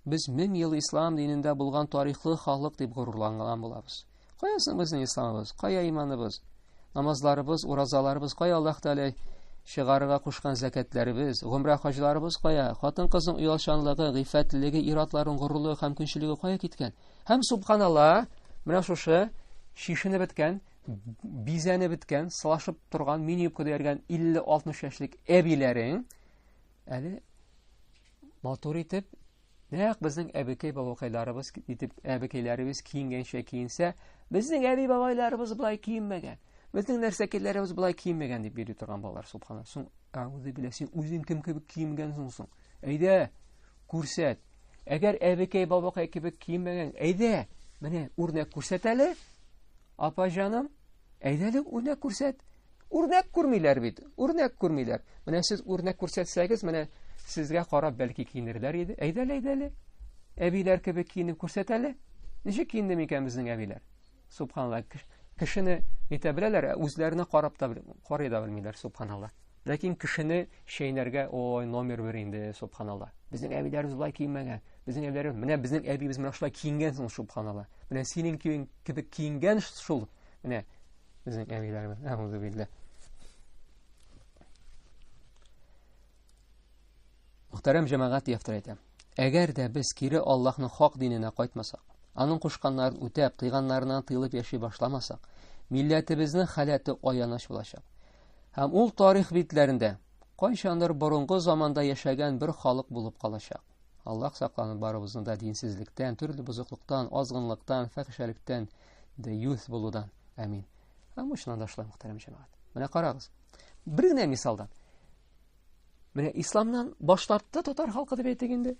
Без 1000 ел ислам динендә булган тарихлы халык дип горурланган булабыз. Кая соң безнең исламыбыз? Кая иманыбыз? Намазларыбыз, уразаларыбыз, кая Аллаһ Тәгалә чыгарырга кушкан зәкәтләребез, гомрә хаҗларыбыз кая? Хатын-кызның оялчанлыгы, гыйффәтлелеге, ир-атларның горурлыгы һәм көнчелеге кая киткән? Һәм субханалла, менә шушы шишенеп беткән, бизәнеп беткән, сылашып торган, мини юбкада йөргән 50-60 яшьлек әбиләрең әле матур итеп, нәкъ безнең әбекәй бабакайларыбыз итеп әбекәйләребез киенгәнчә киенсә, безнең әби бабайларыбыз болай киенмәгән, безнең нәрсәкәйләребез болай киенмәгән дип йөри торган балалар, субханалла. Соң, әгъузу билла, син үзең кем кебек киенгәнсең соң? Әйдә, күрсәт. Әгәр әбекәй бабакай кебек киенмәгән, әйдә, менә үрнәк күрсәт әле. Апа җаным, әйдә әле үрнәк күрсәт. Үрнәк күрмиләр бит, үрнәк күрмиләр. Менә сез үрнәк күрсәтсәгез, менә сезгә карап бәлки киенерләр иде. Әйдә әле, әйдә әле. Әбиләр кебек киенеп күрсәт әле. Ничек киенде микән безнең әбиләр? Субханалла. Кешене нитә беләләр, ә үзләренә карап та карый да белмиләр, субханалла. Ләкин кешене чәйнәргә, ой, номер бер инде, субханалла. Безнең әбиләребез болай киенмәгән. Безнең әбиләребез, менә безнең әбиебез менә шулай киенгән соң, субханалла. Менә синең кебек киенгән шул. Менә безнең әбиләребез, әгъузу билла. Мөхтәрәм җәмәгать дип әйтәм. Әгәр дә без кире Аллаһның хак диненә кайтмасак, аның кушканнарын үтәп, тыйганнарыннан тыелып яши башламасак, милләтебезнең халәте аяныч булачак. Һәм ул тарих битләрендә кайчандыр борынгы заманда яшәгән бер халык булып калачак. Аллаһ сакланып барыбызны да динсезлектән, төрле бозыклыктан, азгынлыктан, фәхишәлектән, дәюс булудан. Амин. Һәм бу чыннан да шулай, мөхтәрәм җәмәгать. Менә карагыз. Бер генә мисалдан. Менә исламнан баш тартты татар халкы дип әйтик инде.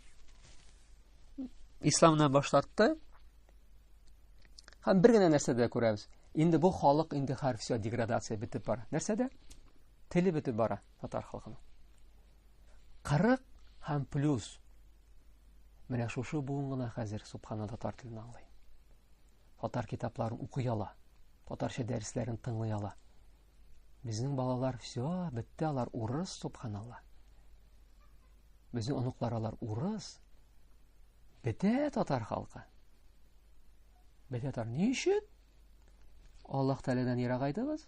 Исламнан баш тартты. Һәм бер генә нәрсәдә күрәбез. Инде бу халык инде хәр все деградация бетеп бара. Нәрсәдә? Теле бетеп бара татар халкының. 40 һәм плюс. Менә шушы буын гына хәзер субхана татар телен аңлый. Татар китапларын укый ала. Татарча дәресләрен тыңлый ала. Безнең балалар все, бетте алар урыс, субханалла. Безнең оныклар алар урыс. Бетә татар халкы. Бетә татар. Ни өчен? Аллаһ Тәгаләдән ерагайдыгыз.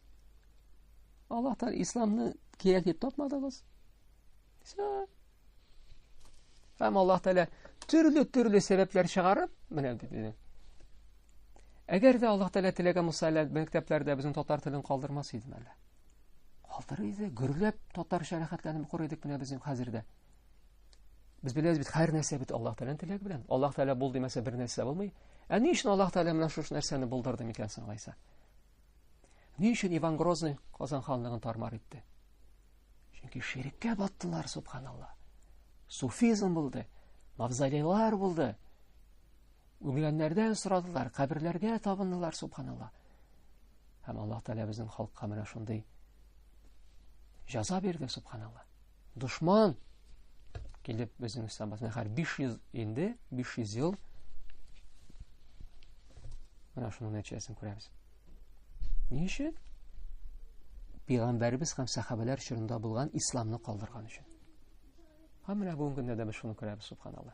Аллаһ Тәгалә исламны кирәк дип тапмадыгыз. Все. Һәм Аллаһ Тәгалә төрле-төрле сәбәпләр чыгарып, менә диде. Әгәр дә Аллаһ Тәгалә теләгән булса, әле мәктәпләрдә безнең татар телен калдырмас иде әле. Калдырыр иде, гөрләп татарча рәхәтләнеп укыр идек менә безнең хәзер дә. Без беләбез бит, һәр нәрсә бит Аллаһ Тәгаләнең теләге белән. Аллаһ Тәгалә бул димәсә бер нәрсә булмый. Ә ни өчен Аллаһ Тәгалә менә шушы нәрсәне булдырды микән соң алайса? Ни өчен Иван Грозный Казан ханлыгын тармар итте? Чөнки ширеккә баттылар, субханалла. Суфизм булды, мавзолейлар булды. Үлгәннәрдән сорадылар, каберләргә табындылар, субханалла. Һәм Аллаһ Тәгалә безнең халыкка менә шундый җаза бирде, субханалла. Дошман килеп безнең өстән басты. Хәзер 500 инде, 500 ел менә шуның нәтиҗәсен күрәбез. Ни өчен? Пәйгамбәребез һәм сәхабәләр чорында булган исламны калдырган өчен. Һәм менә бүгенге көндә дә без шуны күрәбез, субханалла.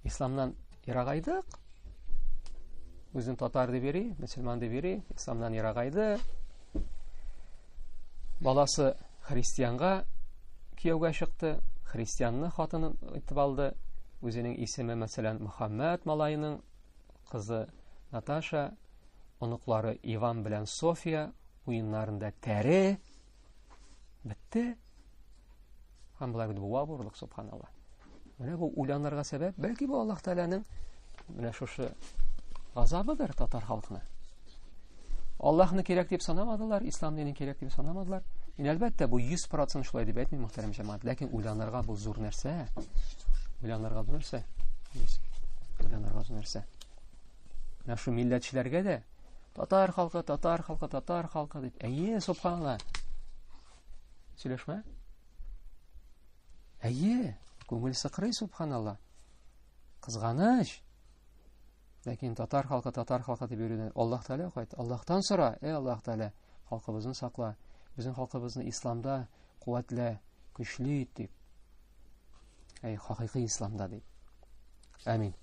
Исламнан ерагайдык. Үзен татар дип йөри, мөселман дип йөри, исламнан ерагайды. Баласы христианга кияүгә чыкты, христианны хатынын итеп алды. Үзенең исеме, мәсәлән, Мөхәммәд малаеның кызы Наташа, оныклары Иван белән София, уеннарында тәре. Бетте. Һәм болар бит буа бурлык, субханалла. Менә бу уйланырга сәбәп, бәлки бу Аллаһ Тәгаләнең менә шушы газабыдыр татар халкына. Аллаһны кирәк дип санамадылар, ислам динен кирәк дип санамадылар. Мин әлбәттә бу 100% шулай дип әйтмим, мөхтәрәм җәмәгать, ләкин уйланырга бу зур нәрсә. Уйланырга зур нәрсә. Уйланырга зур нәрсә. Менә шу милләтчеләргә дә татар халкы, татар халкы, татар халкы дип. Әйе, субханалла. Сөйләшмә. Әйе, күңел сыкрый, субханалла. Кызганыч. Ләкин татар халкы, татар халкы дип йөрүдән Аллаһ Тәгалә кайт. Аллаһтан сора, эй Аллаһ Тәгалә, халкыбызны сакла. Безнең халкыбызны исламда куәтлә, көчле ит дип. Әй, хакыйкый исламда дип. Амин.